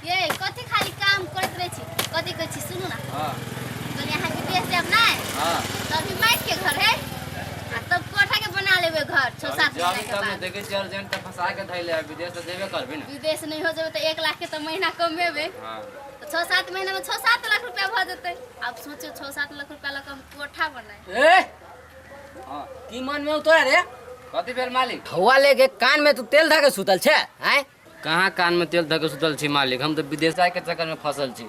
ये कथी खाली काम करैत रहै छी? कथी कहै छी सुनू ना। हाँ। कहलियै अहाँ विदेश जायब नहि? हाँ। तऽ अभी माटि के घर है आ तब कोठा के बना लेबै घर 6-7 जाबी महीना के तब ने बाद। देखै छियै अर्जेंट तऽ फंसा के धैले है, विदेश तऽ जेबे करबी ने। विदेश नहि हो जेबै तऽ 1 लाख के तऽ महीना कमेबै। हाँ। तऽ 6-7 महीना में 6-7 लाख रुपया भऽ जेतै। आब सोचो 6-7 लाख रुपया लऽ कऽ हम कोठा बनाए। ए हाँ। की मन में तोरा रे? कथी भेल मालिक? हवा लेके कान में तू तेल धऽ के सुतल छे आय? कहाँ कान में तेल धऽ के सुतल छी मालिक, हम तऽ विदेश जाय के चक्कर में फसल छी।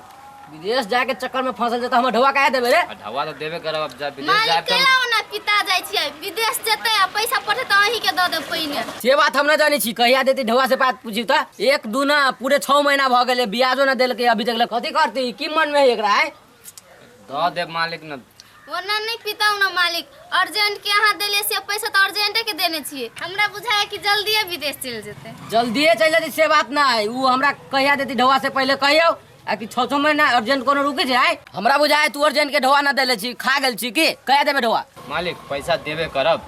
विदेश जाय के चक्कर में फसल छै तऽ हमर ढौआ काहे देबे रे? आ ढौआ तऽ देबे करब, अब जा विदेश मालिक जायब तऽ केला ओना पिता जाइ छियै, विदेश जेतै आ पैसा पठेतै अहीं के दऽ देब पहिने। से बात हम न जानै छी, कहिया देती ढौआ से बात पूछी तऽ 1-2 ना पूरे 6 महीना भऽ गेलै, ब्याजो न देलकै अभी तक ले। कथी करती की मन में है एकरा आय? दऽ देब मालिक न। ओना नहि पिताउ ना मालिक, अर्जेंट के अहाँ देलियै से पैसा तऽ अर्जेंटे के देने छियै। हमरा बुझाय कि जल्दिए विदेश चलि जेतै। जल्दिए चलि जेतै से बात ना है, उ हमरा कहिया देती ढौआ से पहिले कहियौ, आ कि 6-6 महीना अर्जेंट कोनो रुकै छै आय? हमरा बुझाय तू अर्जेंट के ढौआ ना देले छी, खा गेल छी की? कहिया देबे ढौआ? मालिक पैसा देबे करब।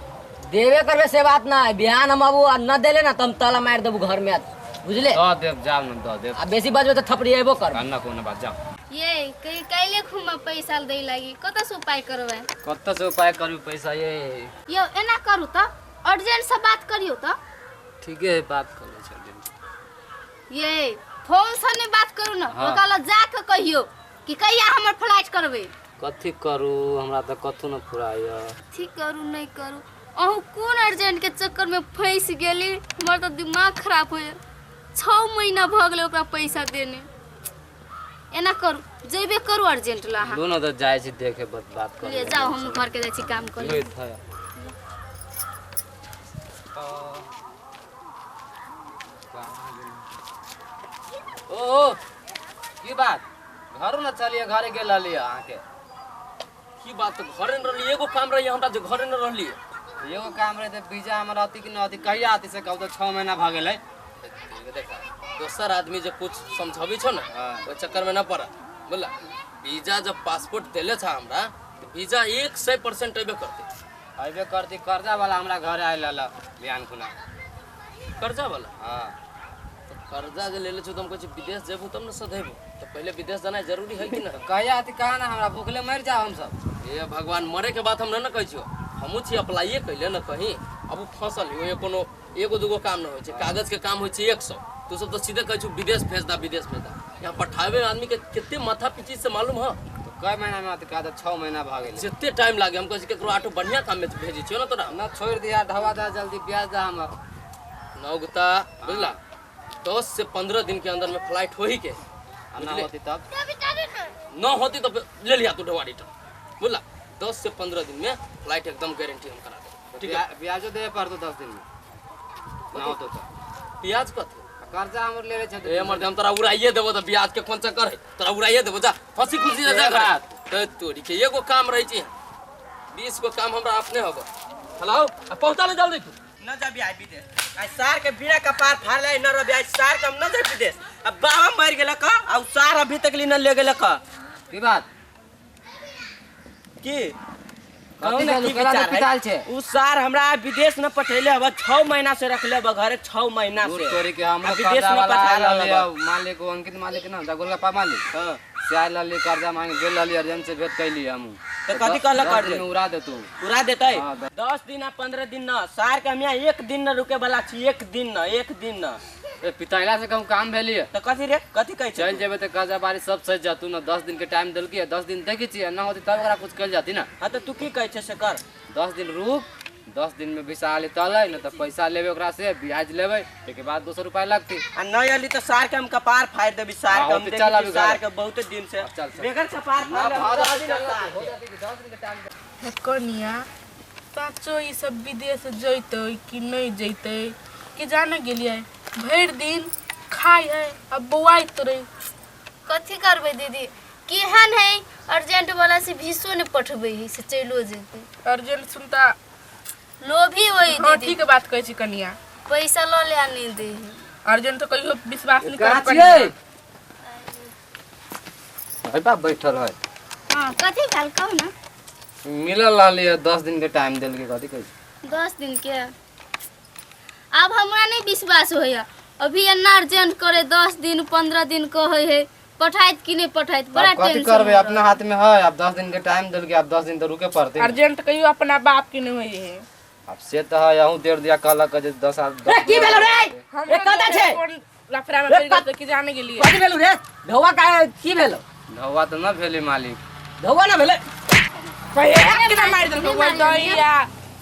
देबे करबे से बात ना है, बिहान हम आबू आ न देले ना तऽ हम ताला मारि देबू घर में, बुझले? दऽ देब, जाउ न दऽ देब। आ बेसी बजबे तऽ थपड़िएबो करब। ना कोनो बात, जाउ। ये कैले खुमा पैसा दै लागी कतऽ से उपाय करबै? कतऽ से उपाय करबी पैसा ये? यौ एना करू तऽ अर्जेंट से बात करियौ तऽ। ठीके है, बात कर लै छी अर्जेंट। ये फोन से नहीं बात करू ना। हाँ। ओकरा लग जा के कहियो कि कहिया हमर फ्लाइट करबै। कथी करू, हमरा तऽ कथू न फुराइया। कथी करू नहीं करू, अहूँ कोन अर्जेंट के चक्कर में फंसि गेली, हमर तऽ दिमाग खराब हो गेल। 6 महीना भऽ गेलै ओकरा पैसा देने। एना करू जेबे करू अर्जेंट ला अहाँ। दोनों तऽ जाइ छी देखे बात बात कर। ले जाओ, हम घर के जाइ छी काम करे। ले धर। ओ ओ, की बात घरो न चलिए, घरे गेल रहलियै अहाँके। की बात तऽ घरे न रहली, एगो काम रही हमरा जे घरे न रहली। एगो काम रहे तऽ वीजा हमर अथी कि न अथी कहिया अथी से कहू तऽ 6 महीना भऽ गेलै। देखा दोसर आदमी जे कुछ समझाबी छौ ना, हाँ। ओहि चक्कर में न पड़ा, बोला वीजा जब पासपोर्ट देले था हमरा तऽ वीजा 100% अयबे करते। अयबे करती, कर्जा वाला हमरा घरे आयल रहल बिहान खुना। कर्जा वाला? हाँ। तऽ कर्जा जे लेले छौ तऽ हम कहै छी विदेश जेबू तब ने सधेबू, तऽ पहिले विदेश जानाइ जरूरी है कि ना? तऽ कहिया अथी कहा ना, हमरा भूखले मरि जाओ हम सब। हे भगवान, मरे के बात हम न कहै छियौ, हमहूँ छी अप्लाइए कैले न कहीं, अब उ फंसल है, ओहिमे कोनो एगो दूगो काम न होइ छै, कागज के काम होइ छै 100। तू सब तऽ सीधे कहै छौ विदेश भेज दा, विदेश भेज दा, यहाँ पठाबे में आदमी के कते माथा पीची से मालूम है? तऽ कए महीना में अथी कहा तऽ 6 महीना भऽ गेलै। जते टाइम लागे हम कहै छी केकरो आटो बढ़िया काम में भेजै छियौ ना तोरा। न छोड़ि दिया, ढवा दा जल्दी, ब्याज दा हमर। नौगता बुझला, 10 से 15 दिन के अंदर में फ्लाइट हो ही के। आ ना होती तब? न होती तो ले लिया तू ढवा रिटर्न, बुझला? 10 से 15 दिन में फ्लाइट एकदम गारंटी हम करा देब, ठीक है? ब्याजो देबे पड़तो 10 दिन में ना होतो तो। ब्याज कथी? कर्जा हमर लेले छै। ए मर्द, हम तोरा उड़ाइए देबो तऽ ब्याज के कोन चक्कर है, तोरा उड़ाइए देबो, जा हंसी खुशी से जा घर। ते तोरी के एगो काम रहै छै, 20 गो काम हमरा अपने होबो। हेलो, आ पहुंचा ले जल्दी तू। न जाबी आइ विदेश, आइ सार के बिना कपार फाड़ले न रहबी, आइ सार के हम न जाबी विदेश। अब बाबा मर गेलक आ उ सार अभी तक ली न ले गेलक। की बात? की कथी कहू ना कहलू? की केना विचार पिताल है? छै? उ सार हमरा विदेश न पठैले हब, 6 महीना से रखले हब घरे, 6 महीना दूर से। तोरी के हमरो आ विदेश कर्जा न वाला पठा आयल रहल रहलै, हब। मालिक ओ अंकित मालिक ना, गोलगप्पा मालिक। हाँ। से आयल रहलै कर्जा मांगे गेल रहली, अर्जेंट से भेंट कैली हमहूँ। तऽ कथी कहलक 10 दिन अर्जेंट? में उड़ा देतू। उड़ा देतै? हाँ, 10 दिन आ 15 दिन न, सार के हम यहाँ 1 दिन न रुके वाला छी, 1 दिन न, 1 दिन न। ए पिताइला से कहूँ काम भेलिए। तऽ कथी रे, कथी कहै चलि छै? जेबै तऽ कर्जा बारी सब सधि जातू ना, 10 दिन के टाइम देलकी, 10 दिन देखै छियै, ना होतै तब ओकरा कुछ कयल जाती ना। हाँ तऽ तू की कहै छै से कर। 10 दिन रुक, 10 दिन में भिसा ले तलै न तऽ पैसा लेबै ओकरा से, ब्याज लेबै, ताहिके बाद दोसर उपाय लगतै। आ नहीं अली तऽ सार के हम कपार फाड़ि देबी, सार के हाँ, हम होतै, देखै चल छी अभी सार घरे। के बहुत दिन से। चल, चल। बेगर कपार फाड़ले हम रहबी ना सार के। हे कनिया, साँचो ई सब विदेश जैतै कि नहि जैतै कि जाने गेलियै, भरि दिन खाइ है आ बौआइत रहै। कथी करबै दीदी, केहन है अर्जेंट वाला से भीसो ने पठबै है से चलो जेतै। अर्जेंट सुनता लोभी वही हाँ दीदी। ठीक बात कहै छी कनिया। पैसा लऽ ले आ नहीं दे है। अर्जेंट तो कहियो विश्वास नहीं कहाँ करब कनिया। छियै? है बाप बैठल है। हाँ कथी भेल कहू ना। मिलल रहली है, 10 दिन के टाइम देलकै, कथी कहै छी? 10 दिन के? आब हमरा नहीं विश्वास होइया, अभी एना अर्जेंट करे 10 दिन 15 दिन कहै है, पठाइत कि नहि पठाइत, बड़ा अब कथी टेंशन करबै, हो अपना हाथ में है। अब 10 दिन के टाइम देलकै, अब 10 दिन तो रुके पड़तै। अर्जेंट कहियो अपना बाप के नहीं होई है। अब से तो है, अहूँ देर दिया कहलक जे 10 रे की भेलो रे? हम ए कतऽ छै? कोन लफड़ा में रे, पड़ गेल कि जाने के लिए। कथी भेलो रे? ढौआ का की भेलो? ढौआ तो न भेलै मालिक। ढौआ ना भेलै? कहिया के ना मारि देलकै ओइ दैया,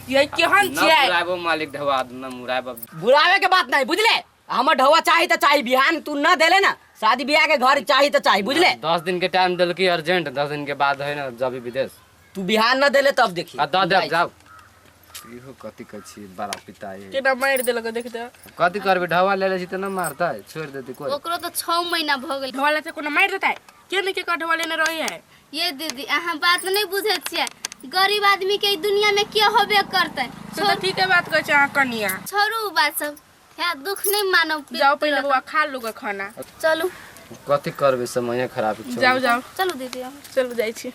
ये केहन न छियै? मुराबो मालिक, ढौआ न मुराबो। बुलावे के बात नहीं बुझले, हमर ढौआ चाही तऽ चाही, बिहान तू न देले ना शादी ब्याह के घर चाही तऽ चाही, बुझले? 10 दिन के टाइम देलकी अर्जेंट, 10 दिन के बाद है ना जबी विदेश। तू बिहान न देले तब देखी। आ दऽ देब, जाउ। इहो कथी कहै छी, बड़ा पिताई है। केना मारि देलक देख दे। कथी करबै, ढौआ ले लै छी तऽ न मारतै, छोड़ि देतै कोइ। ओकरो तऽ 6 महीना भऽ गेल। ढोआ लेते कोनो मारि देतै? के नहि के ढोआ लेने रही है? ये दीदी अहाँ बात नहीं बुझै छियै, गरीब आदमी के ई दुनिया में के होबे करतै। से तऽ ठीके बात कहै छै अहाँ कनिया। छोड़ू उ बात सब, है दुख नहीं मानब। जाओ पहिले बौआ खा लूगा खाना। चलू। कथी करबै, समय खराब छै। जाओ जाओ। चलू दीदी अहाँ। चलू जाइ छी।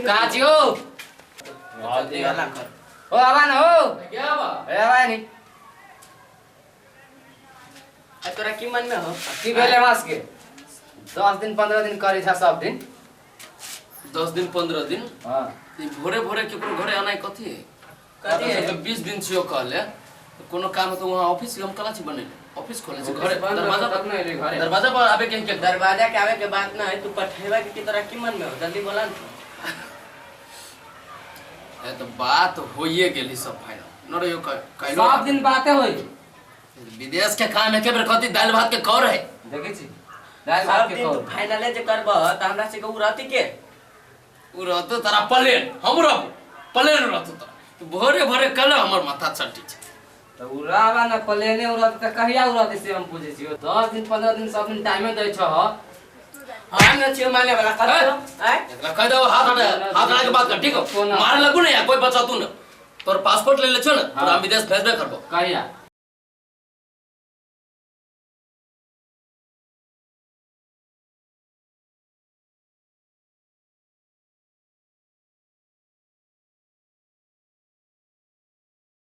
कहाँ छी हो? ओ आवा न हो, ए आवा नी। तोरा की मन में हो? की भेलै मास के? 10 दिन 15 दिन करै छ सब दिन। 10 दिन 15 दिन? हाँ। ई भोरे भोरे केकरो घरे आनाइ कथी है? कथी है? सबके 20 दिन छियो कहले, कोनो काम तो वहाँ ऑफिस हम कला छी बनेले, ऑफिस खोले छी घरे, बंद दरवाजा तब न एलै घरे। दरवाजा पर आबे के के दरवाजा के आवे के बात ना है, तू पठेबा के तोरा की मन में हो? जल्दी बोला न। ए तो बात होइए गेली सब फाइनल न रहियो कइलो। सब दिन बातें होई। विदेश के काम एके बेर कथी दालि भात के कर है। देखै छी दालि भात सब के दिन तू कौर। फाइनले जे करबह त हमरा से उ रहती के? उ रहतो तारा प्लेन, हम रहबो प्लेन रहतो तारा। तू भोरे भोरे कल हमर माथा चटी छै। त उ रहबा न प्लेने उ रहतै त कहिया उ रहतै से हम पूछै छियौ। 10 दिन 15 दिन सब दिन टाइमे दै छह। हम न छियौ माने वाला कथी हो? आँय? एकरा कह दो हाथ हटा, हाथ हटा के बात कर, ठीक हो? कोना? मारे लगू ना यार, कोई बचा तू ना। तोर पासपोर्ट ले ले छो ना, तोरा हम विदेश भेजबे करबो। कहिया?